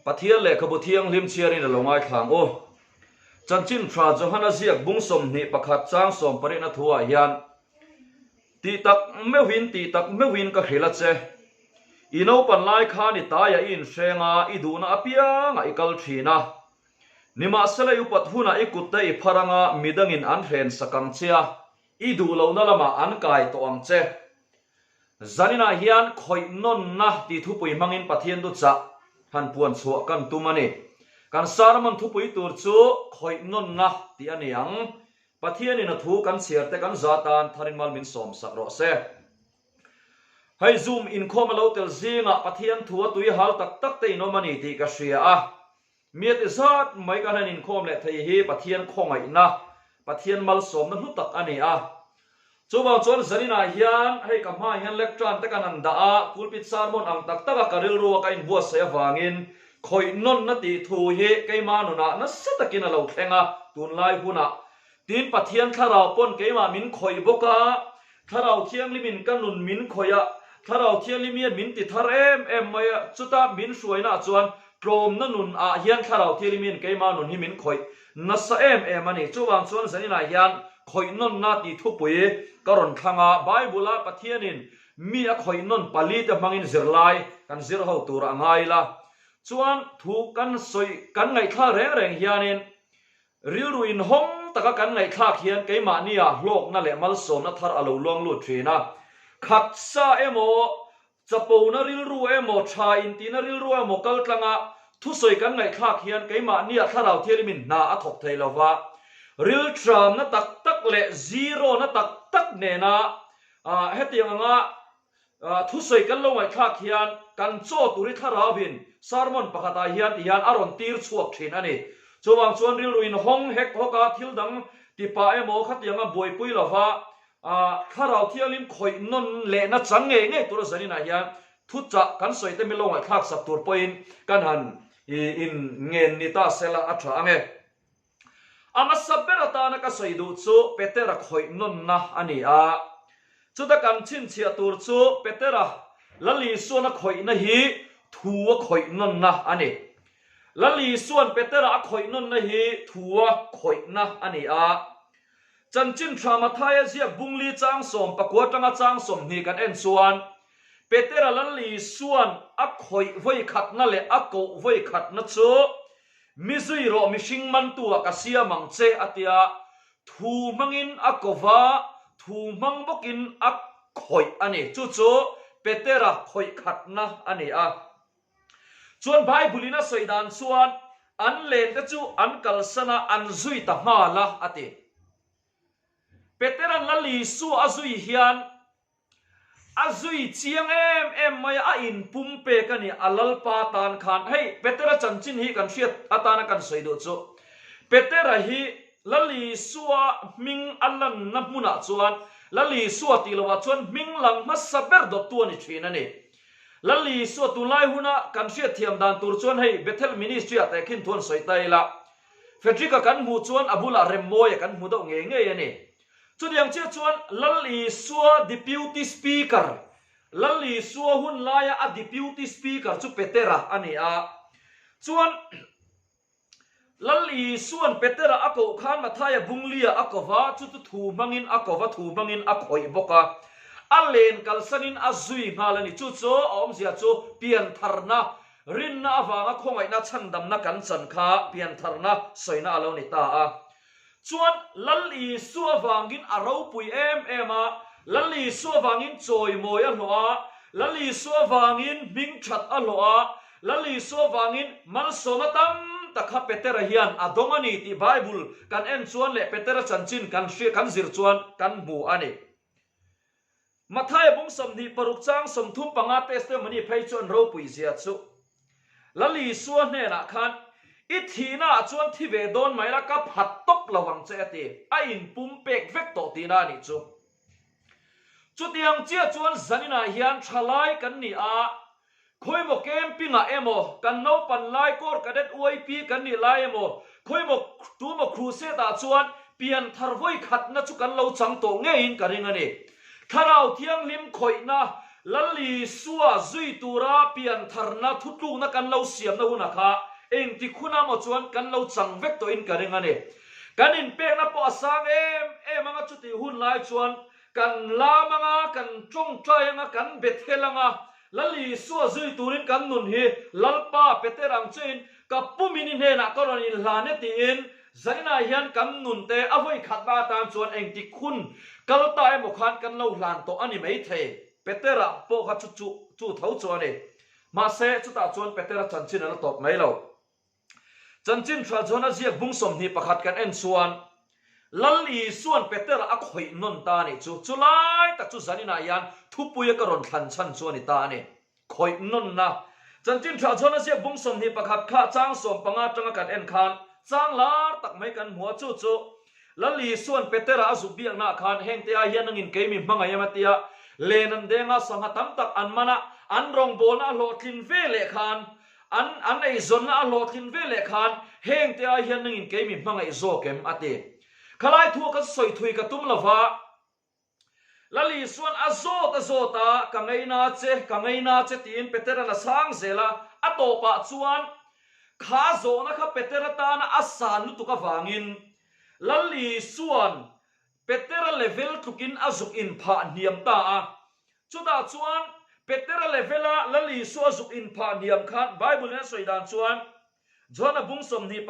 Pathian lehkhabu thianghlim chhiarin a lo ngaithla ang u. Chanchin tha Johana ziak bung 21 chang sawmpariatna thuah hian, Tih tak meuhin, tih tak meuhin ka hrilh a che. I naupan lai khan i taiah i inhreng a, i duhna apiangah i kal thin a. Nimahsela i upat hunah i kutte i phar anga midangin an hren sak ang che a, i duh lohna lamah an kai tawh ang che. Zaninah hian khawih nawnna tih thupui hmangin Pathian duchah han puan chhuah kan tum a ni. Kan sermon thupui tur chu khawih nawnna tih a ni ang. Pathianin a thu kan chhiar te kan za tan tharin mal min sawm sak rawh se. Hei Zoom inkhawm a lo tel zingah Pathian thu a tui hal tak tak te in awm a ni tih ka hria a. Mi a ti zat mai kan han inkhawm leh thei hi Pathian khawngaihna, Pathian malsawmna hlu tak a ni a. Chuvang chuan zaninah hian hei ka hmaah hian lectern te kan han dah a, pulpit sermon ang tak taka ka rilrua ka inbuatsaih avangin khawih nawnna tih thu hi keimah nunah nasa takin a lo thleng a, tunlai hunah Tin, Pathian Thlarau pawn keimah min khawih bawk a, Thlarau Thianghlimin ka nun min khawih a, Thlarau Thianghlim hian min ti thar em em mai a, chuta min hruainaah chuan tlawmna nun ah hian Thlarau Thianghlim hian keimah nun hi min khawih nasa em em a ni. Chuvang chuan zaninah hian khawih nawnna tih thupui ka rawn thlang a, Bible-a Pathianin mi a khawih nawn pali te hmangin zirlai kan zir ho tur a ngai la. Chuan thu kan sawi kan ngaihthlak reng reng hianin Rilru inhawng taka kan ngaihthlak hian keimahnia hlawkna leh malsawmna thar a lo luang lut thin a. Khat sa emaw, chapona rilru emaw, tha intihna rilru emaw kal tlanga thusawi kan ngaihthlak hian keimahnia thlarau thianghlimin hna a thawk thei lo va. Riltramna tak tak leh zero-na tak tak nena hetiang anga Thusawi kan lo ngaihthlak hian kan chaw tur i thlarauin sermon pakhatah hian ti hian a rawn tir chhuak thin a ni. Chuvang chuan rilru in hawng hek hawk a, thil dang ti pah emaw khatianga buaipui lova thlarau thianghlim khawih nawn lehna chang ngei ngei tura zaninah hian thuchah kan sawi te min lo ngaihthlak sak tur pawhin kan han in ngen ni ta sela a tha ang e. A hmasa ber atana ka sawi duh chu Petera khawih nawnna a ni a. Chuta kan chhinchhiah tur chu Petera Lal Isuan a khawihna hi thu a khawih nawnna a ni. Lal Isuan Petera a khawih nawnna hi thu a khawihna a ni a. Chanchin tha Mathaia ziak bungli chang 19 atanga chang 20 kan en chuan Petera Lal Isuan a khawih vawikhatna leh a koh vawikhatna chu Mi zui rawh mihring mantu ah ka siam ang che a tia, thu hmangin a ko va, thu hmang bawkin a khawih a ni. Chu chu Petera khawih khatna a ni a. Chuan Bible in a sawi dan chuan an len te chu an kalsan a, an zui ta nghal a a ti. Petera'n Lal Isua a zui hian A zui chiang em em mai a, a inpum pek a ni, a Lalpa tan khan. Hei, Petera chanchin hi kan hriat atana kan sawi duh chu, Petera hi Lal Isua hming a lanna hmunah chuan, Lal Isua tih lohah chuan hming lang hmasa ber dawttu a ni thin a ni. Lal Isua tunlai huna kan hriatthiam dan tur chuan hei Bethel Ministry-ah tehkhin thu an sawi ta ila, Frederick-a kan hmuh chuan a bulah Remmawia kan hmu deuh ngei ngei a ni. Chutiang chiah chuan Lal Isua Deputy Speaker, Lal Isua hun laia a Deputy Speaker chu Petera a ni a. Chuan Lal Isua'n Petera a koh khan Mathaia Bunglia a ko va, chu chu thu hmangin a ko va, thu hmangin a khawih bawk a. A len kalsanin a zui nghal a ni. Chu chu a awmzia chu piantharna, rinna avanga khawngaihna chhandamna kan chan kha piantharna sawina a lo ni ta a. Chuan Lal Isua avangin a ropui em em a, Lal Isua avangin chawimawi a hlawh a, Lal Isua avangin hming that a hlawh a, Lal Isua avangin malsawmna tam tak kha Petera hian a dawng a ni tih Bible kan en chuan leh Petera chanchin kan hria kan zir chuan kan hmu a ni. Mathaia bung 26 chang 35 testimony phei chuan ropui zia chu Lal Isua hnenah khan, I thihna ah chuan thi ve dawn mai la, ka phat tawp lo ang che a ti. A inpum pek vek tawh tihna a nih chu. Chutiang chiah chuan zaninah hian thalai kan ni a, Khawimaw camping-ah emaw, kan naupan lai Corps Cadet UIP kan nih lai emaw, khawimaw tumaw crusade-ah chuan pianthar vawi khatna chu kan lo chang tawh ngeiin ka ring a ni. Thlarau Thianghlim khawihna, Lal Isua zui tura piantharna thutlukna kan lo siamna hunah kha engtik hunah maw chuan kan lo chang vek tawhin ka ring a ni. Kan inpekna pawh a sang em em anga chutih hun lai chuan kan lam anga, kan tawngtai anga, kan bethel anga, Lal Isua zui turin kan nun hi Lalpa Peter ang chein ka pumin i hnenah ka rawn inhlan e tiin zainah hian kan nun te a vawi khatna atan chuan engtik hun kal ta emaw khan kan lo hlan tawh a ni maithei. Petera pawh kha chu chu chu tho chu a ni. Mahse chutah chuan Petera chanchin a la tawp mai lo. Chanchin tha chuan a ziak bung 21 kan en chuan Lal Isua'n Petera a khawih nawn ta a nih chu. Chu lai tak chu zaninah hian thupuia ka rawn thlan chhan chu a ni ta a ni. Khawih nawnna. Chanchin tha chuan a ziak bung 21 kha chang 15 atanga kan en khan chang lar tak mai kan hmu a, chu chu Lal Isua'n Petera a zuk biaknaah khan hengte ai hian nangin keimi hmangaih em a tia, len an denga sangha tam tak an man a, an rawngbawlna a hlawhtlin ve leh khan An an eizawnna a hlawhtlin ve leh khan heng te ai hian nangin kei mi hmangaih zawk em? a ti. Khalai thu a ka sawi thui ka tum lova, Lali chuan a zawt a zawt a, ka ngeina che, ka ngeina che tiin Petera'n a sang zel a, a tawpah chuan kha zawhna kha Petera tana a san lutuk avangin Lali chuan Petera level tlukin a zuk inphah hniam ta a. Chutah chuan Petera level-a Lal Isua zuk inphah hniam khan Bible-in a sawi dan chuan Johana bung 21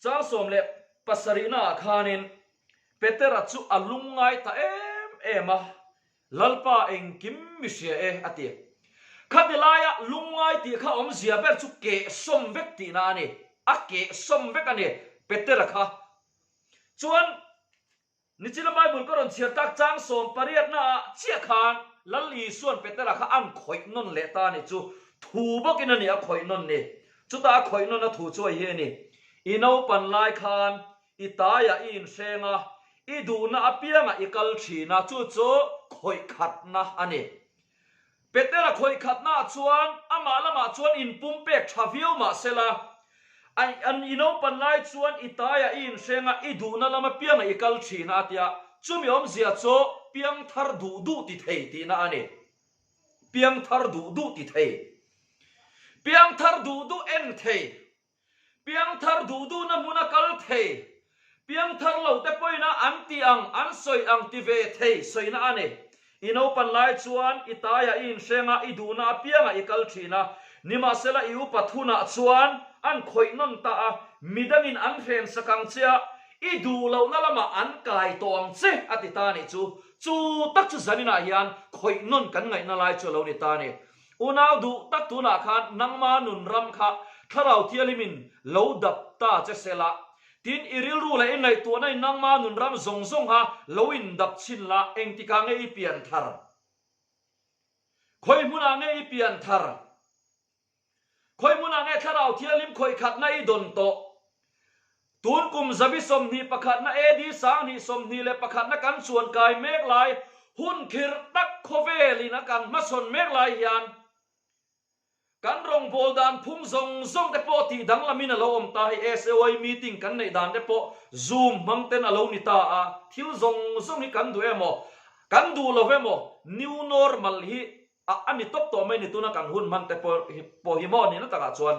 chang 17 naah khanin Petera chu a lungngai ta em em a, Lalpa engkim mi hria e a ti. Khati laia lungngai tih kha awmzia ber chu kehsawm vek tihna a ni. A kehsawm vek a ni Petera kha. Chuan nichina Bible ka rawn chhiar tak chang 18 naah chiah khan Lal Isua'n Petera kha an khawih nawn leh ta a ni chu thu bawkin a ni a khawih nawn ni. Chutah a khawih nawn a thu chu hei hi a ni, I naupan lai khan i taiah i inhreng a, i duhna apiangah i kal thin a, chu chu khawih khatna a ni. Petera khawih khatnaah chuan amah lamah chuan inpumpek tha viau mah sela, an i naupan lai chuan i taiah i inhreng a, i duhna lam apiangah i kal thin a, a ti a. Chumi awmzia chu piangthar duh duh ti thei tihna a ni. Piangthar duh duh ti thei. Piangthar duh duh en thei. Piangthar duh duhna hmuna kal thei, piangthar lo te pawhin a an tih ang, an sawi ang ti ve thei sawina a ni. I naupan lai chuan i taiah i inhreng a, i duhna apiangah i kal thin a, nimahsela i upat hunah chuan an khawih nawn ta a, midangin an hren sak ang che a, i duh lohna lamah an kai tawh ang che a ti ta a nih chu. Chu tak chu zaninah hian khawih nawn kan ngaihna lai chu a lo ni ta a ni. Unau duh tak tunah khan nangma nun ram kha Thlarau Thianghlimin lo dap ta che se la, tin i rilru leh i ngaihtuahna in nangma nun ram zawng zawng kha lo in dap chhin la, engtikah nge i pian thar? Khawi hmunah nge i pian thar? Khawi hmunah nge Thlarau Thianghlim khawih khatna i dawn tawh? Tun kum zabi 21 na AD 2021 na kan chuan kai mek lai hun khirh tak khawvelin a kan hmasawn mek lai hian kan rawngbâwl dan phung zawng zawng te pawh tih danglamin a lo awm ta hei SAY meeting kan neih dan te pawh Zoom hmang ten a lo ni ta a, thil zawng zawng hi kan duh emaw kan duh lo emaw new normal hi a a ni tawp tawh mai ni tuna kan hun hman te pawh hi pawh hi maw nihna takah chuan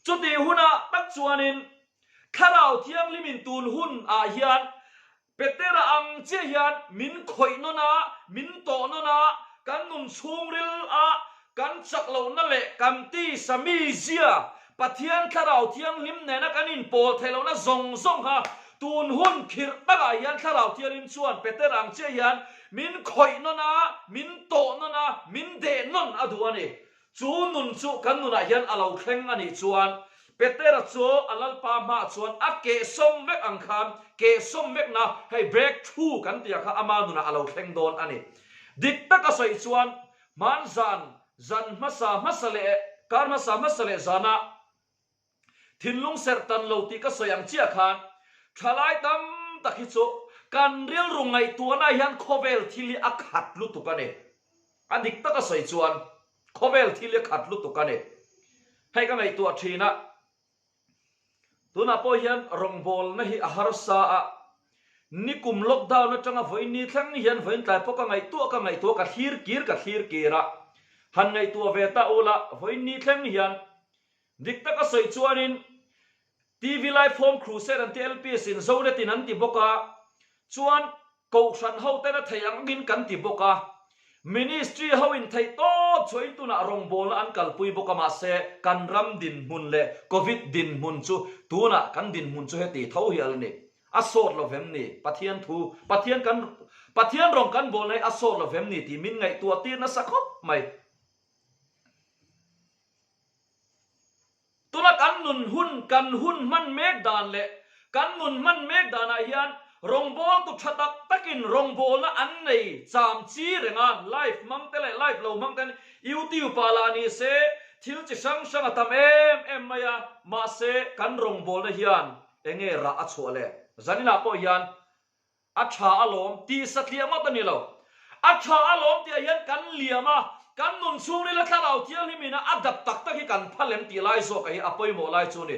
chutih hunah tak chuanin Thlarau Thianghlimin tun hun ah hian Petera ang chiah hian min khawih nawn a, min tawh nawn a, kan nun chhungril a kan chak lohna leh kan tisa mizia Pathian Thlarau Thianghlim nena kan inpawl theih lohna zawng zawng kha tun hun khirh takah hian Thlarau Thianghlim chuan Petera ang chiah hian Min khawih nawn a, min tawh nawn a, min deh nawn a duh a ni. Chu nun chu kan nunah hian a lo thleng a nih chuan Petera chu a Lalpa hmaah chuan a kehsawm vek ang khan kehsawm vekna hei break through kan tih ah kha ama nunah a lo thleng dawn a ni. Dik taka sawi chuan hmanzan zan hmasa hmasa leh kar hmasa hmasa leh zanah Thinlung serh tan lo tih ka sawi ang chiah khan thalai tam tak hi chu kan rilru ngaihtuahna hian khawvel thil hi a khat lutuk a ni. A dik taka sawi chuan khawvel thil hi a khat lutuk a ni. Hei ka ngaihtuah thin a, tunah pawh hian rawngbawlna hi a harsa a. Nikum lockdown atanga vawiin ni thleng hian vawiin tlai pawh ka ngaihtuah ka ngaihtuah ka thlir kir ka thlir kir a, han ngaihtuah ve ta ula vawiin ni thleng hian dik taka sawi chuanin TV Live Home Crusade an ti LPS in Zonet in an ti bawk a, chuan Kohhran ho ten a theih ang angin kan ti bawk a, Ministry ho in theih tawp chhuahin tunah rawngbawlna an kalpui bawk a mahse kan ram dinhmun leh Covid dinhmun chu tunah kan dinhmun chu heti tho hi a la ni. A sawt lo vem ni? Pathian thu, Pathian kan Pathian rawng kan bawlna hi a sawt lo vem ni tih min ngaihtuah tir nasa khawp mai. Tuna kan nun hun, kan hun hman mek dan leh kan nun hman mek danah hian rawngbawltu tha tak takin rawngbawlna an nei cham chi reng a, live hmang te leh live lo hmang ten YouTube ah lah ni se thil chi hrang hrang a tam em em mai a, mahse kan rawngbawlna hian enge rah a chhuah le? Zaninah pawh hian A tha alawm tih satliah ngawt a ni lo. A tha alawm tihah hian kan liam a, kan nun chhungrila thlarau thianghlim ina a dap tak tak hi kan phal em tih lai zawk a hi a pawimawh lai chu a ni.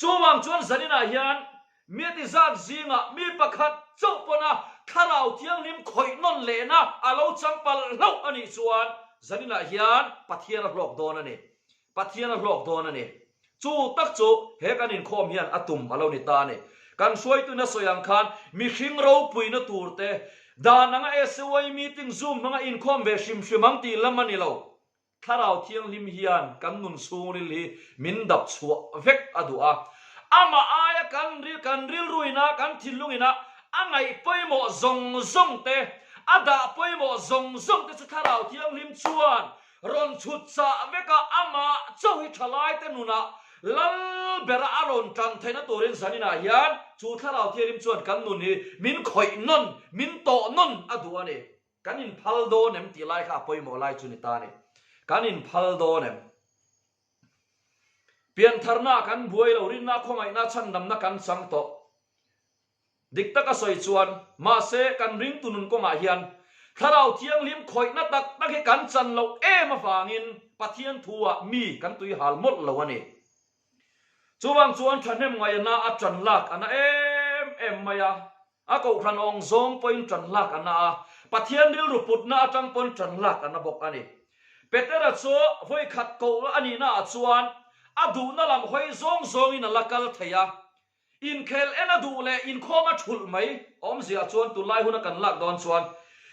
Chuvang chuan zaninah hian mi ti zat zingah mi pakhat chauh pawna thlarau thianghlim khawih nawn lehna a lo chang palh hlauh a nih chuan zaninah hian Pathian a hlawk dawn a ni. Pathian a hlawk dawn a ni. Chu tak chu he kan inkhawm hian a tum a lo ni ta a ni. Kan hruaituna sawi ang khan mihring ropuina tur te, dan anga SUI meeting zoom hmanga inkhawm ve hrim hrim ang tih lam a ni lo. Thlarau Thianghlim hian kan nun chhungril hi min dap chhuah vek a duh a. Amah aia kan kan rilruina, kan thinlungina a ngaih pawimawh zawng zawng te, a dah pawimawh zawng zawng te chu Thlarau Thianghlim chuan Rawn chhut chah vek a, amah chauh hi thalaite nunah Lal bera a rawn tan theihna turin zaninah hian chu Thlarau Thianghlim chuan kan nun hi min khawih nawn, min tawh nawn a duh a ni. Kan inphal dawn em tih lai kha a pawimawh lai chu ni ta a ni. Kan inphal dawn em? Piantharnaah kan buai lo, rinna, khawngaihna, chhandamna kan chang tawh. Dik taka sawi chuan, mahse kan ringtu nun kawngah hian Thlarau Thianghlim khawihna tak tak hi kan chan loh em avangin Pathian thu-ah mi kan tui hal mawlh lo a ni. Chuvang chuan thahnem ngaihna a tan lak a na em em mai a, a kohhran awng zawng pawhin tan lak a na a, Pathian rilru putna atang pawn tan lak a na bawk a ni. Petera chu vawikhat koh a nihnaah chuan a duhna lam hawi zawng zawngin a la kal thei a, Inkhel en a duh leh inkhawm a thulh mai awmzia chuan tunlai huna kan lak dawn chuan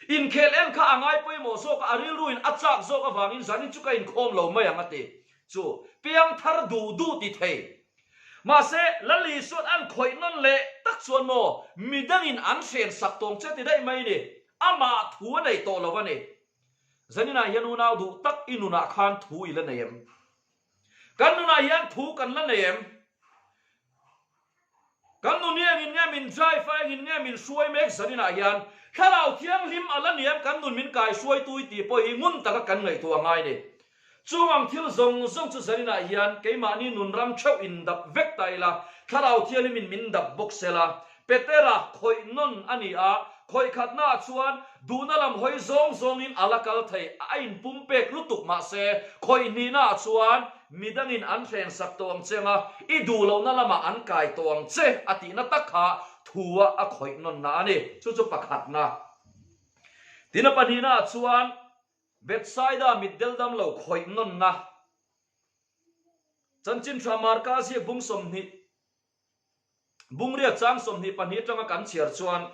inkhel en kha a ngai pawimawh zawk a, a rilruin a chak zawk avangin zanin chu ka inkhawm lo mai ang a ti chu piang thar duh duh ti thei. Mahse, Lali chuan an khawih nawn leh tak chuan maw midangin an hren sak tawng che ti daih mai ni, amah thu a nei tawh lo a ni. Zaninah hian unau duh tak i nunah khan thu i la nei em? Kan nunah hian thu kan la nei em? Kan nun hi engin nge min drive a, engin nge min hruai mek zaninah hian Thlarau Thianghlim a la ni em? Kan nun min kai hruaitu i tih pawh hi ngun taka kan ngaihtuah a ngai ni. Chung ang thil zawng zawng chu zaninah hian keimahni nun ram theuh in dap vek ta ila, Thlarau Thianghlimin min dap bawk sela, Petera khawih nawn a ni a, khawih khatnaah chuan duhna lam hawi zawng zawngin a la kal thei, a inpumpek lutuk mahse, khawih hnihnaah chuan midangin an hrensak tawh ang che anga i duh lohna lamah an kai tawh ang che a tihna tak kha thua a khawih nawnna a ni. Chu chu pakhatna. Tin a pahnihnaah chuan Bethsaida mitdel damlo khawih nawnna Chanchin Tha Marka ziak bung 20 Bungriat chang 22 atanga kan chhiar chuan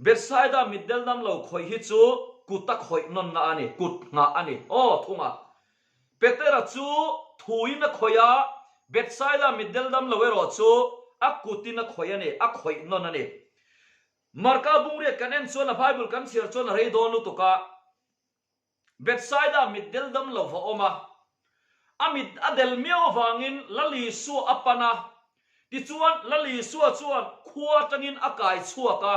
Bethsaida mitdel dam lo khawih hi chu kut a khawih nawnna a ni, kut nghah a ni. Aw, thunga. Petera chu thuin a khawih a, Bethsaida mitdel dam lo erawh chu a kutin a khawih a ni, a khawih nawn a ni. Marka Bungriat kan en chuan a Bible kan chhiar chuan a rei dawn lutuk a. Bethsaida mit del dam lo va awm a, a mit a del miau avangin Lal Isua a pan a, tichuan Lal Isua chuan khua atangin a kai chhuak a,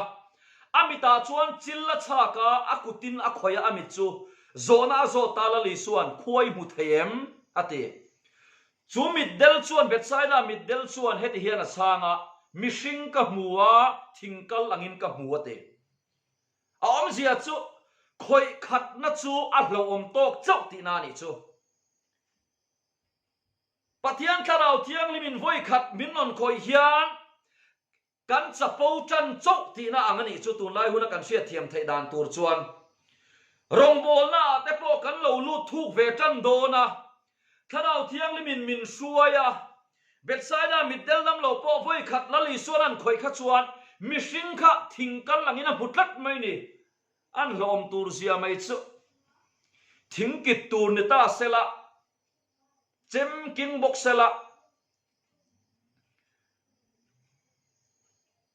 a mitah chuan chil a chhak a, a kutin a khawih a, a mit chu zawhna a zawt ta Lal Isua'n, Khua i hmu thei em? a ti. Chu mit del chuan Bethsaida mit del chuan heti hian a chhang a, Mihring ka hmu a, thing kal angin ka hmu a ti. A awmzia chu khawih khatna chu a hlauhawm tawk chauh tihna a nih chu. Pathian Thlarau Thianghlimin vawi khat min rawn khawih hian Kan chapo tan chauh tihna ang a nih chu tunlai huna kan hriatthiam theih dan tur chuan rawngbawlna ah te pawh kan lo lut thuk ve tan dawn a, Thlarau Thianghlimin min hruai a, Bethsaida mitdel dam lo pawh vawi khat Lal Isuan an khawih kha chuan mihring kha thing kal angin a hmu tlat mai ni. An hlawm tur zia mai chu thing kit tur ni ta sela, chem king bawk sela,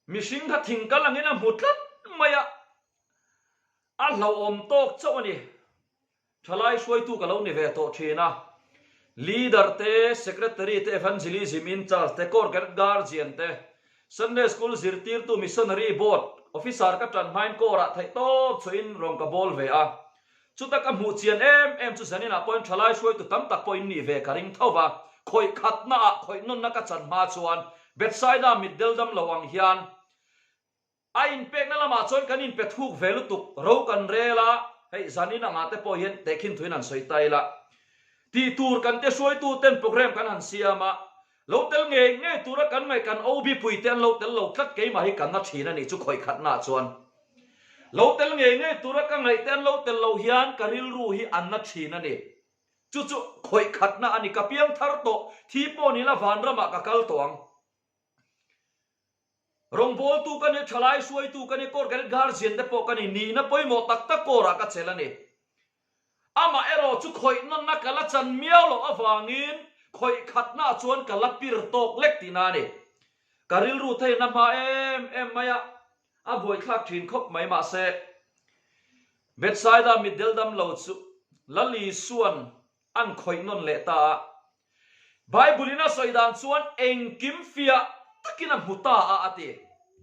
Mihring kha thing kal angin a hmu tlat mai a, a hlauhawm tawk chauh a ni. Thalai hruaitu ka lo ni ve tawh thin a, Leader te, Secretary te, Evangelism in charge te, Corps Guardian te, Sunday School zirtirtu, Missionary Board Officer ka tan hmain Corps-ah theihtawp chhuahin rawn ka bawl ve a. Chuta ka hmuh chian em em chu zaninah pawhin thalai hruaitu tam tak pawh in nih ve ka ring tho va, khawih khatnaah khawih nawnna ka chan hma chuan Bethsaida mitdel dam lo ang hian a inpekna lamah chuan kan inpe thuk ve lutuk ro kan rel a, hei zanin angah te pawh hian tehkhin thuin han sawi ta ila tih tur kan te hruaitu ten program kan han siam a, lo tel ngei ngei tura kan ngaih kan OB pui te an lo tel lo tlat keimah hi kan na thin a nih chu khawih khatnaah chuan. Lo tel ngei ngei tura ka ngaih te an lo tel lo hian ka rilru hi an na thin a ni. Chu chu khawih khatna a ni. Ka piang thar tawh, thi pawh ni la vanramah ka kal tawh ang. Rawngbawltu ka ni, thalai hruaitu ka ni, court cadet guardian te pawh ka ni, nihna pawimawh tak tak kawrah ka chelh a ni. Amah erawh chu khawih nawnna ka la chan miau loh avangin khawih khatnaah chuan ka la pir tawk lek tihna a ni. Ka rilru theihna hma em em mai a, a buaithlak thin khawp mai mahse Bethsaida mitdel dam lo chu Lal Isua'n an khawih nawn leh ta a. Bible in a sawi dan chuan engkim fiah takin a hmu ta a a ti.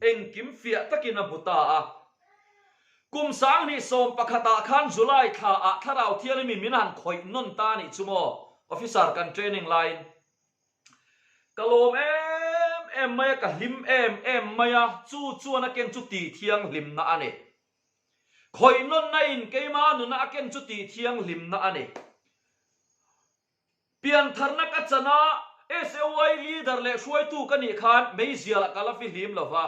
Engkim fiah takin a hmu ta a. Kum 2011 ah khan July thla ah Thlarau Thianghlimin min han khawih nawn ta a nih chu maw? Officer kan training laiin ka lawm em em mai a, ka hlim em em mai a, chu chuan a ken chu tih thianghlimna a ni. Khawih nawnna in keimah nuna a ken chu tih thianghlimna a ni. Piantharna ka chan a, SAY leader leh hruaitu ka nih khan meizial ah ka la fihlim lo va,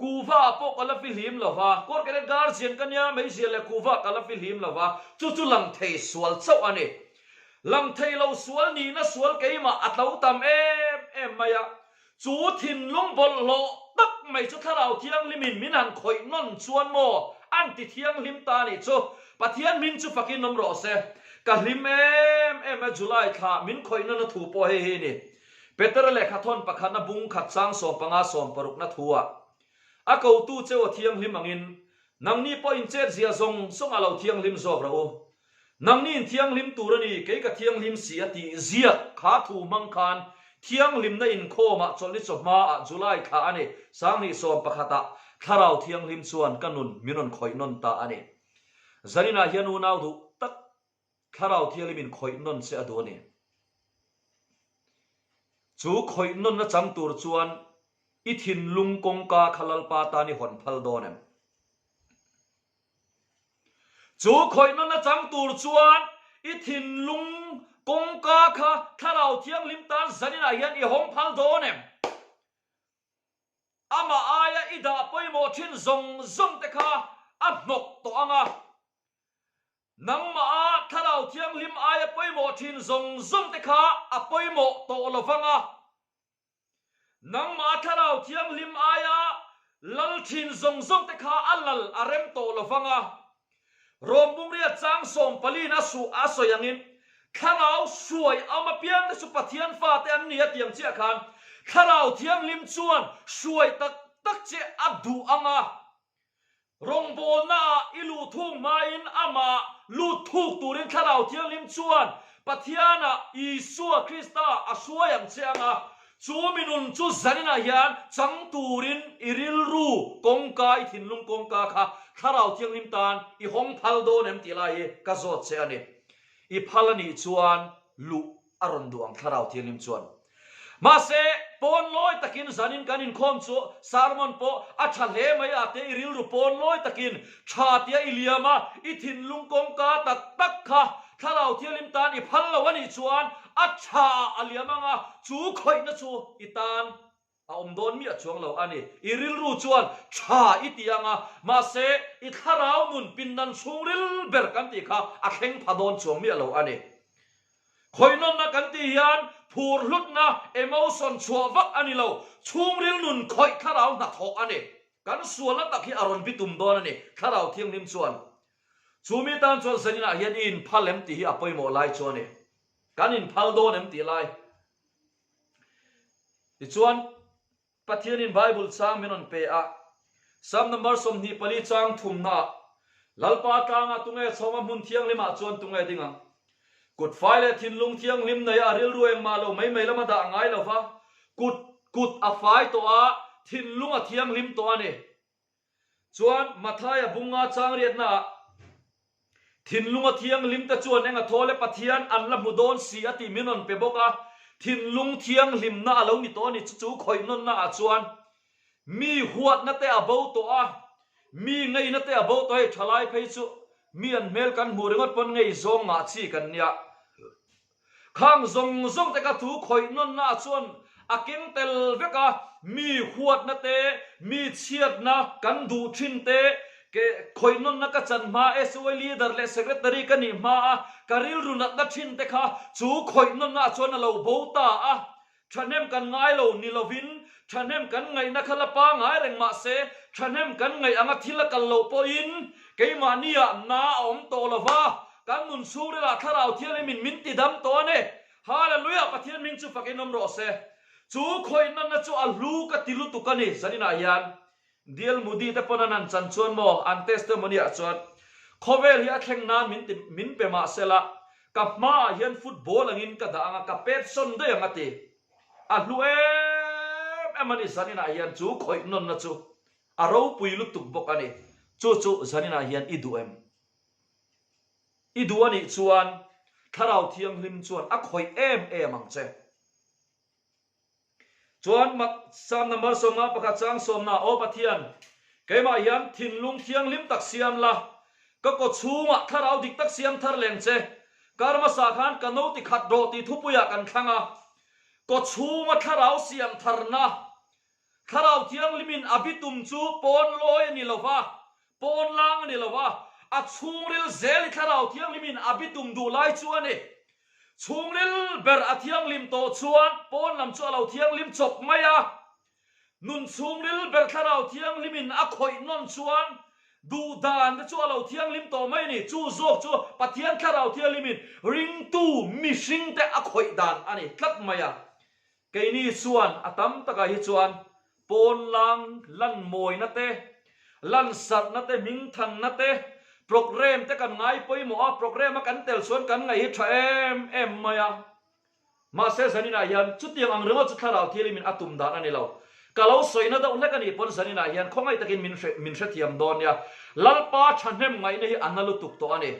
kuhva ah pawh ka la fihlim lo va, Court Cadet Guardian ka nia meizial leh kuhva ah ka la fihlim lo va, chu chu lang thei sual chauh a ni. Lang thei lo sual nihna sual keimah a tlo tam em em mai a, Chu thinlung bawlhhlawh tak mai chu Thlarau Thianghlimin min han khawih nawn chuan maw an ti thianghlim ta a nih chu. Pathian hming chu fakin awm rawh se. Ka hlim em em a July thla min khawih nawn a thu pawh hei hi a ni. Petera lehkhathawn pakhatna bung khat chang 15 60 na thu ah a kotu cheu a thianghlim angin nangni pawh in chet zia zawng zawng a lo thianghlim zawk rawh u. Nangni in thianghlim tur a ni, kei ka thianghlim si a tih ziak kha thu hmang khan thianghlimna inkhawmah chawlhni chawhmaah July thla a ni, 2011 ah Thlarau Thianghlim chuan ka nun min rawn khawih nawn ta a ni. Zaninah hian unau duh tak Thlarau Thianghlim in khawih nawn che a duh a ni. Chu khawih nawnna chang tur chuan i thinlung kawngka kha Lalpa tan i hawn phal dawn em? Chu khawihnawn chang tur chuan i thinlung kawngka kha Thlarau Thianghlim tan zaninah hian i hawng phal dawn em? Amah aia i dah pawimawh thin zawng zawng te kha a hnawk tawh ang a. Nangmah a Thlarau Thianghlim aia pawimawh thin zawng zawng te kha a pawimawh tawh lo vang a. Nangmah Thlarau Thianghlim aia lal thin zawng zawng te kha a lal a rem tawh lo vang a. Rom bungriat chang sawmpaliin a suh a sawi angin, Thlarau hruai awm apiang te chu Pathian fate an ni a tiang chiah khan Thlarau Thianghlim chuan hruai tak tak che a duh ang a. Rawngbawlnaah i luh thung hmain amah lut thuk turin Thlarau Thianghlim chuan Pathianah Isua Krista a hruai ang che ang a, chu mi nun chu zaninah hian chang turin i rilru kawngka, i thinlung kawngka kha Thlarau Thianghlim tan i hawng phal dawn em tih lai hi ka zawt che a ni. I phal a nih chuan luh a rawn duh ang Thlarau Thianghlim chuan. Mahse, pawn lawi takin zanin kan inkhawm chu sermon pawh a tha hle mai a te i rilru pawn lawi takin tha tia i liam a, i thinlung kawngka tak tak kha Thlarau Thianghlim tan i phal lo a nih chuan a tha ah a liam ang a, chu khawihna chu i tan. A awm dawn miah chuang lo a ni. I rilru chuan tha i ti ang a, mahse i thlarau nun pindan chhungril ber kan tih kha a thleng pha dawn chuang miah lo a ni. Khawihnawmna kan tih hian phur hlutna, emotion, chhuah vak a ni lo, chhungril nun khawih thlarau hnathawh a ni. Kan sualna tak hi a rawn bitum dawn a ni, Thlarau Thianghlim chuan. Chu mi tan chuan zaninah hian i inphal em tih hi a pawimawh lai chu a ni. Kan inphal dawn em tih lai. Tichuan, Pathianin Bible chang min rawn pe a, Psalm number 24 chang thumnaah, Lalpa tlangah tunge chhawma hmun thianghlimah chuan tunge ding ang? Kut fai leh thinlung thianghlim neia a rilru engmah lo mai mai lama dah ngai lova, kut kut a fai tawh a, thinlung a thianghlim tawh a ni. Chuan Mathaia bunga chang riatnaah, Thinlunga thianghlimte chuan eng a thawl e Pathian an la hmu dawn si a tih min rawn pe bawk a, thinlung thianghlimna a lo ni tawh a ni chu chu khawihnawnna ah chuan mi huatna te a bo tawh a, mi ngeina te a bo tawh hei thalai phei chu mi an hmel kan hmuh ringawt pawn ngei zawng ngah chi kan nia. Khang zawng zawng te ka thu khawih nawnna ah chuan a keng tel vek a, mi huatna te, mi chhiatna kan duh thin te, ke khawih nawnna ka chan hma SOA leader leh secretary ka nih hma a ka rilru natna thin te kha chu khawih nawnna ah chuan a lo bo ta a. Thahnem kan ngai lo ni lovin thahnem kan ngaihna kha la pangai reng mah se thahnem kan ngaih anga thil a kal loh pawhin keimahniah na a awm tawh lo va, kan nun chhungrilah Thlarau Thianghlimin min ti dam tawh a ni. Hallelujah! Pathian hming chu fakin awm rawh se. Chu khawih-natna chu a hlu ka ti lutuk a ni zaninah hian. Dil Moody te pawn an han chan chuan maw an testimony ah chuan khawvel hi a thleng nan min ti min pe mah sela ka hma ah hian football angin ka dah anga ka pet sawn daih ang a ti. A hlu em em a ni zanin ah hian chu khawih nawnna chu a ropui lutuk bawk a ni. Chu chu zanin ah hian i duh em? I duh a nih chuan Thlarau Thianghlim chuan a khawih em em ang che. Chuan mak Psalm number 51 chang sawmna, Aw Pathian, keimah hian thinlung thianghlim tak siam la, ka kaw chhungah thlarau dik tak siam thar leng che. Kar hmasa khan ka no ti khat rawh tih thupuiah kan thlang a. Kaw chhunga thlarau siam tharna, thlarau thianghlimin a bitum chu pawn lawi a ni lo va, pawn lang a ni lo va, a chhungril zel i thlarau thianghlimin a bitum duh lai chu a ni. Chhungril ber a thianghlim tawh chuan pawn lam chu a lo thianghlim chawp mai a. Nun chhungril ber thlarau thianghlimin a khawih nawn chuan duh dan te chu a lo thianghlim tawh mai a ni. Chu zawk chu Pathian thlarau thianghlimin ringtu mihring te a khawih dan a ni tlat mai a. Keini chuan a tam takah hi chuan pawnlang lanmawina te, lansarhna te, hmingthanna te, programme te kan ngai pawimawh a, programme a kan tel chuan kan ngaih hi tha em em mai a. Mahse zaninah hian chutiang ang ringawt chu thlarau thianghlimin a tum dan a ni lo. Ka lo sawina deuh hlek a nih pawn zaninah hian khawngaih takin min hre min hrethiam dawn nia. Lalpa thahnem ngaihna hi a na lutuk tawh a ni.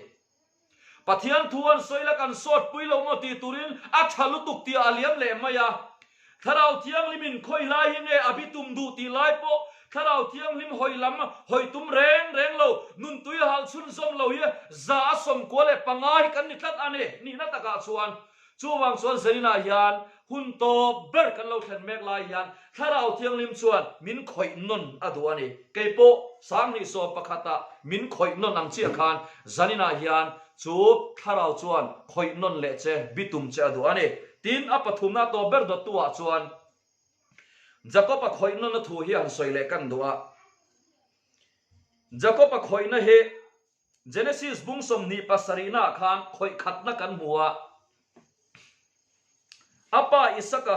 Pathian thu an sawi la kan sawt pui lo maw tih turin a tha lutuk tih a liam leh mai a. Thlarau Thianghlimin khawi lai hi nge a bitum duh tih lai pawh Thlarau Thianghlim hawi lam hawi tum reng reng lo, nuntui hal chhunzawm lo hi 195 hi kan ni tlat a ni nihna takah chuan. Chuvang chuan Zaninah hian hun tawp ber kan lo thlen mek lai hian Thlarau Thianghlim chuan min khawih nawn a duh a ni. Kei pawh 2011 ah min khawih nawn ang chiah khan Zaninah hian chu Thlarau chuan khawih nawn leh che bitum che a duh a ni. Tin, a pathumna tawp ber dawttu ah chuan Jakob-a khawih nawnna thu hi han sawi leh kan duh a. Jakob-a khawihna hi Genesis bung 27 naah khan khawih khatna kan hmu a, a pa Isaka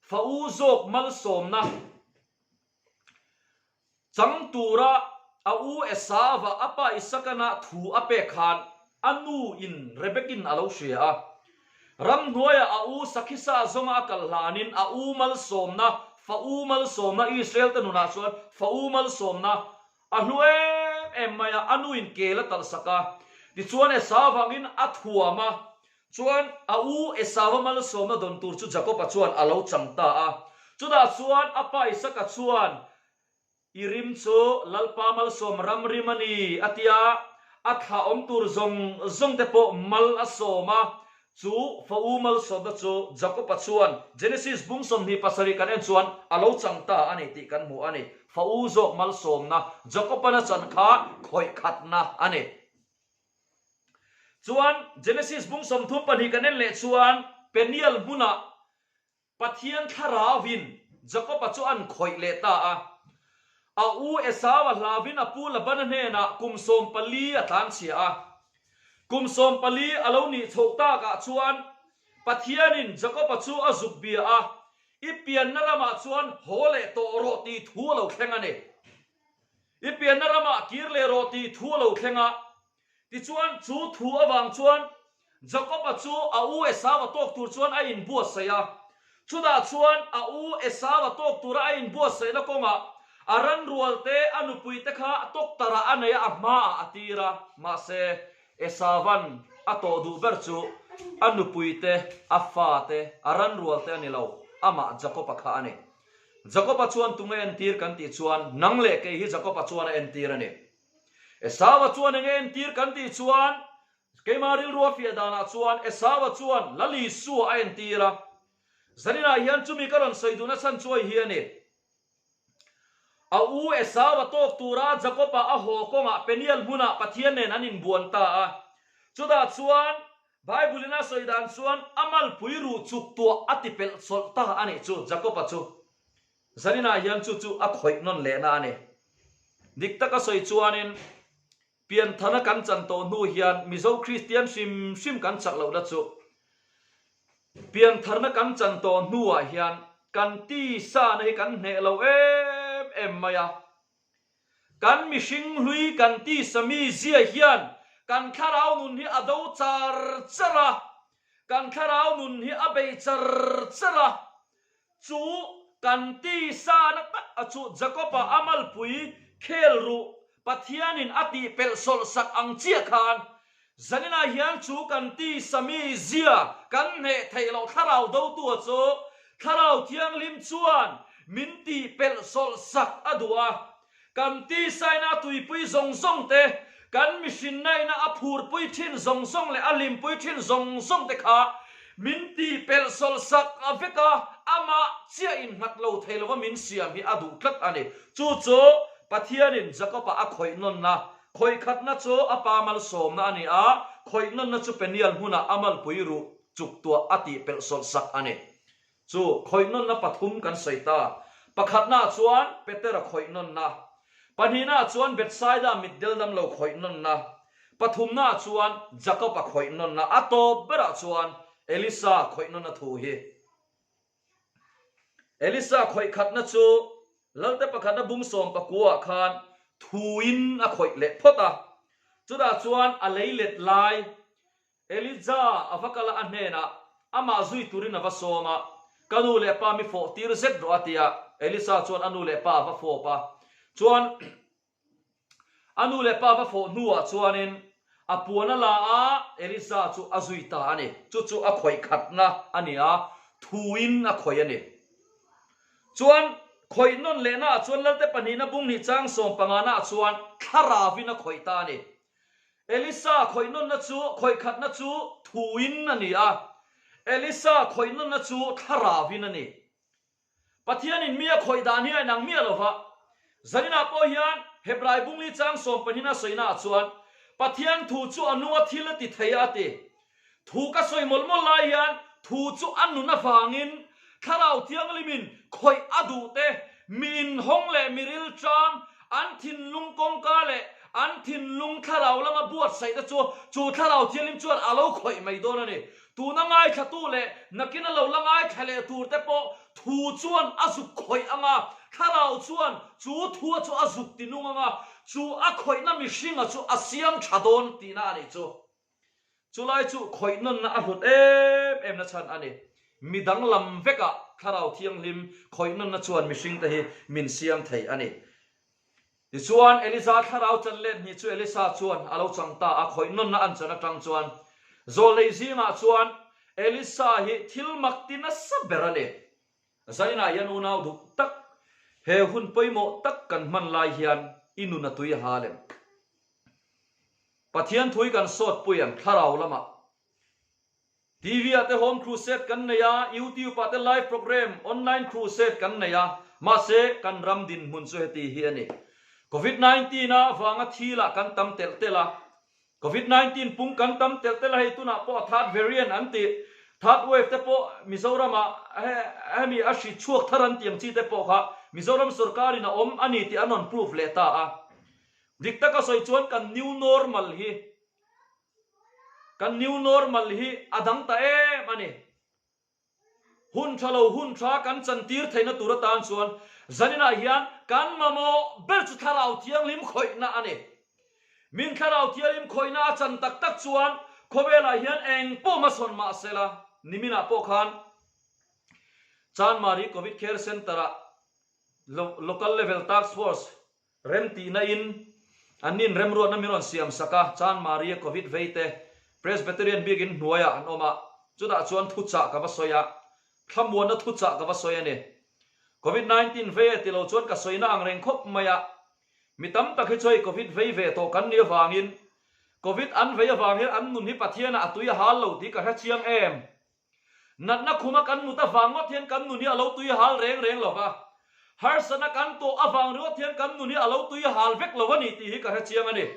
fa u zawk malsawmna chang tura a u Esava a pa Isakana thu a pek khan a nu in Rebekin a lo hria a. Ramhnuaiah a u Sakhisa zawnga a kal hlanin a u malsawmna, fa u malsawmna Israel te nunah chuan fa u malsawmna A hlu em em mai a, a nuin kel a talh sak a. Tichuan Esau vangin a thuam a, chuan a u Esau-a malsawmna dawn tur chu Jakob-a chuan a lo chang ta a. Chutah chuan a pa Isaka chuan, I rim chu Lalpa malsawm ram rim a ni, a ti a. A thlah awm tur zawng zawng te pawh mal a sawm a. Chu fa u malsawmna chu Jakob-a chuan Genesis bung 27 kan en chuan a lo chang ta a ni tih kan hmu a ni. Fa u zawk malsawmna Jakob-an a chan kha khawih khatna a ni. Chuan Genesis bung 32 kan en leh chuan Peniel hmunah Pathian thlarauin Jakob-a chu an khawih leh ta a. A u Esau-a hlauvin a pu Labana hnenah kum 14 a tlanchhia a. Kum 14 a lo nih chhoh takah chuan Pathianin Jakob-a chu a zuk bia a, I pianna ramah chuan haw leh tawh rawh tih thu a lo thleng a ni. I pianna ramah kir leh rawh tih thu a lo thleng a. Tichuan, chu thu avang chuan Jakob-a chu a u Esau-a tawk tur chuan a inbuatsaih a. Chutah chuan a u Esau-a tawk tura a inbuatsaihna kawngah a ranrual te, a nupui te kha tawktarah a nei a, a hmaah a tir a. Mahse, Esau-a'n a tawh duh ber chu a nupui te, a fa te, a ranrual te a ni lo, amah Jakob-a kha a ni. Jakob-a chuan tunge entir kan tih chuan nang leh kei hi Jakob-a chuan a entir a ni. Esau-a chuan enge entir kan tih chuan keimah rilru a fiah danah chuan Esau-a chuan Lal Isua a entir a. Zaninah hian chumi ka rawn sawi duhna chhan chuai hi a ni. A u Esau-a tawk tura Jakob-a a haw kawngah Peniel hmunah Pathian nen an inbuan ta a. Chutah chuan Bible-in a sawi dan chuan a malpui ruh chuk tuah a ti pelh chawlh ta a nih chu Jakob-a chu. Zaninah hian chu chu a khawih nawn lehna a ni. Dik taka sawi chuanin pianthana kan chan tawh hnu hian Mizo Kristian hrim hrim kan chak lohna chu piantharna kan chan tawh hnuah hian kan tisana hi kan hneh lo em em mai a. Kan mihring hlui kan tisa mi zia hian kan thlarau nun hi a do char char a, kan thlarau nun hi a bei char char a. Chu kan tisa na tak a chu Jakob-a a malpui khel ruh Pathianin a tih pelh sawlh sak ang chiah khan zaninah hian chu kan tisa mi zia kan hneh theih loh thlarau dotua chu Thlarau Thianghlim chuan min tih pelh sawlh sak a duh a. Kan tisaina a tuipui zawng zawng te, kan mihrinnaina a phurpui thin zawng zawng leh a hlimpui thin zawng zawng te kha min tihpelh sawlh sak a vek a, amah chiah innghat lo thei lova min siam hi a duh tlat a ni. Chu chu Pathianin Jakob-a a khawih nawnna, khawih khatna chu a pa malsawmna a ni a, khawih nawnna chu Peniel hmunah a malpui ruh chuktuah a tihpelh sawlh sak a ni. Chu khawihnawnna pathum kan sawi ta. Pakhatnaah chuan Petera khawihnawnna, pahnihnaah chuan Bethsaida mitdel damlo khawihnawnna, pathumnaah chuan Jakob-a khawihnawnna, a tawp berah chuan Elisa khawihnawnna thu hi. Elisa khawihkhatna chu Lalte pakhatna bung sawmpakuaah khan thuin a khawih leh phawt a, chutah chuan a lei let lai Elija a va kal a, a hnenah amah zui turin a va sawm a, Ka nu leh pa mi fawh tir zet rawh a ti a. Elisa chuan a nu leh pa a va fawp a, chuan a nu leh pa a va fawh hnuah chuanin a puan a la a, Elisa chu a zui ta a ni. Chu chu a khawih khatna a ni a, thuin a khawih a ni. Chuan khawih nawn lehnaah chuan Lalte pahnihna bung hnih chang sawm panganaah chuan thlaravin a khawih ta a ni. Elisa khawihnawnna chu khawihkhatna chu thuin a ni a, Elisa khawihnawnna chu thlaravin a ni. Pathianin mi a khawih dan hi a inang miah lo va. Zaninah pawh hian Hebrai bungli chang sawmpahnin a sawinaah chuan Pathian thu chu a nunga thil a ti thei a a ti. Thu ka sawi mawlh mawlh lai hian thu chu a nun avangin Thlarau Thianghlimin khawih a duh te, mi inhawng leh mi rilṭam, an thinlung kawngka leh an thinlung thlarau lama buatsaih te chu chu Thlarau Thianghlim chuan a lo khawih mai dawn a ni. Tuna ngaithlatu leh nakin a lo la ngaithla leh tur te pawh thu chuan a zuk khawih ang a, Thlarau chuan chu thua chu a zuk tinung ang a, chu a khawihna mihringa chu a siam ṭha dawn tihna a nih chu. Chulai chu khawih nawnna a hlut em em na chhan a ni. Mi danglam vekah Thlarau Thianghlim khawih nawnna chuan mihringte hi min siam thei a ni. Tichuan, Elija thlarau chan let hnih chu Elisa chuan a lo chang ta a, khawih nawnna an chan atang chuan zawlnei zingah chuan Elisa hi thil mak ti nasa ber a ni. Zainah hian unau duh tak, he hun pawimawh tak kan hman lai hian i nun a tui a hal em? Pathian thui kan sawt pui ang thlarau lamah. TV ah te Home Crusade kan nei a, YouTube ah te live program, online crusade kan nei a, mahse kan ram dinhmun chu heti hi a ni. Covid 19 a vanga thil ah kan tam telh telh a, Covid 19 pung kan tam telh telh a, hei tunah pawh a third variant an tih, third wave te pawh Mizoram ah hemi a hri chhuak thar an tih ang chi te pawh kha Mizoram sorkar in a awm a ni tih an rawn prove leh ta a. Dik taka sawi chuan kan new normal hi Kan new normal hi a dang ta em a ni. Hun tha lo hun tha kan chantir theihna tur atan chuan zaninah hian kan mamawh ber chu Thlarau Thianghlim khawihna a ni. Min Thlarau Thianghlim khawihna a chan tak tak chuan khawvelah hian eng pawh hmasawn mah sela, niminah pawh khan Chanmari Covid Care Centre-ah Local Level Task Force Rem tihna in an nin remruatna min rawn siam sak a, Chan Maria Covid vei te Presbyterian biak in hnuaiah an awm a, chutah chuan thuchah ka va sawi a, thlamuanna thuchah ka va sawi a ni. Covid 19 vei e tilo chuan ka sawina ang reng khawp mai a, mi tam tak hi chu hei Covid vei ve tawh kan nih avangin Covid an vei avang hian an nun hi Pathianah a tui a hal lo tih ka hre chiang em? Natna khuma kan mut avang ngawt hian kan nun hi a lo tui hal reng reng lo va, harsatna kan tawh avang ringawt hian kan nun hi a lo tui hal vek lo a ni tih hi ka hre chiang a ni.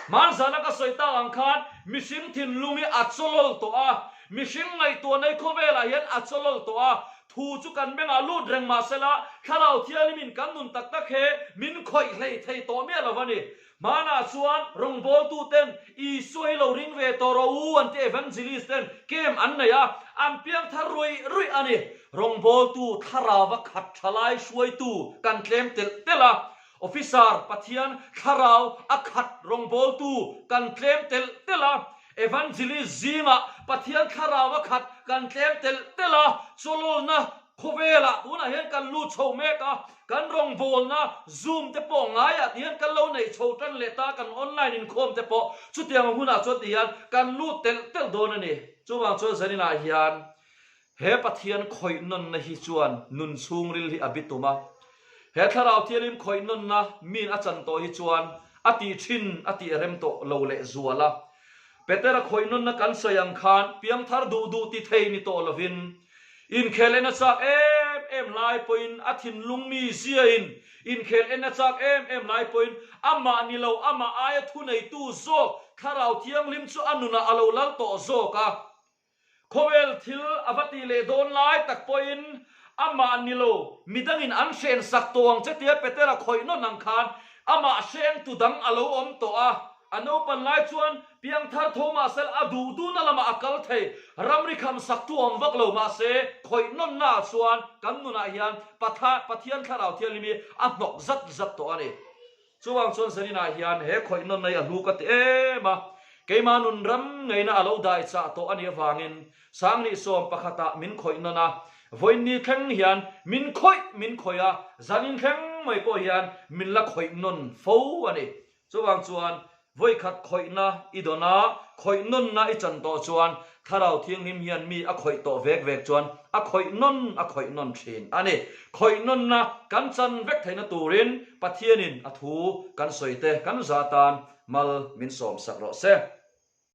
Hmanzana ka sawi tak ang khan mihring thinlung hi a chawlawl tawh a, mihring ngaihtuahna hi khawvelah hian a chawlawl tawh a, thu chu kan bengah lut reng mah sela Thlarau Thianghlimin kan nun tak tak he min khawih hlei thei tawh miah lo a ni. Hmanah chuan rawngbawltuten Isua hi lo ring ve tawh rawh u an ti evangelist ten camp an nei a, an piang thar ruih ruih a ni. Rawngbawltu thlarauva khat thalai hruaitu kan tlem telh telh a, officer Pathian thlarau a khat rawngbawltu kan tlem telh telh a, evangelist zingah Pathian thlarau a khat kan tlem telh telh a, chawlawlna Khawvelah tunah hian kan lut chho mek a, kan rawngbawlna Zoom te pawh ngaiah ti hian kan lo neih chho tan leh ta, kan online inkhawm te pawh chutiang hunah chuan ti hian kan lut telh telh dawn a ni. Chuvang chuan zaninah hian he Pathian khawih nawnna hi chuan nun chhungril hi a bitum a, he Thlarau Thianghlim khawih nawnna min a chan tawh hi chuan a tih thin a tih rem tawh lo leh zual a. Petera khawih nawnna kan sawi ang khan piangthar duh duh ti thei ni tawh lovin, Inkhel en a chak em em lai pawhin a thinlung mi ziain inkhel en a chak em em lai pawhin amah ni lo amah aia thuneitu zawk Thlarau Thianghlim chu a nunah a lo lal tawh zawk a. Khawvel thil a va tih leh dawn lai tak pawhin amah ni lo midangin an hren sak tawh ang che tia Petera khawih nawn ang khan amah hrengtu dang a lo awm tawh a. A naupan lai chuan Piangthar tho mahse a duh duhna lamah a kal thei. Ramri kham sak tu awm vak lo mahse khawih nawnna ah chuan kan nunah hian Patha Pathian Thlarau Thianghlim hi a hnawk zat zat tawh a ni. Chuvang chuan zaninah hian he khawih nawnna hi a hlu ka ti em a, keimah nun ram ngeina a lo dai chah tawh a nih avangin Sangni sawm pakhatah min khawih nawn a, vawiinni thleng hian min khawih min khawih a, zanin thleng mai pawh hian min la khawih nawn fo a ni. Chuvang chuan, vawikhat khawihna i dawn a, khawih nawnna i chan tawh chuan Thlarau Thianghlim hian mi a khawih tawh vek vek chuan a khawih nawn a khawih nawn thin a ni. Khawih nawnna kan chan vek theihna turin Pathianin a thu kan sawi te kan za tan mal min sawmsak rawh se.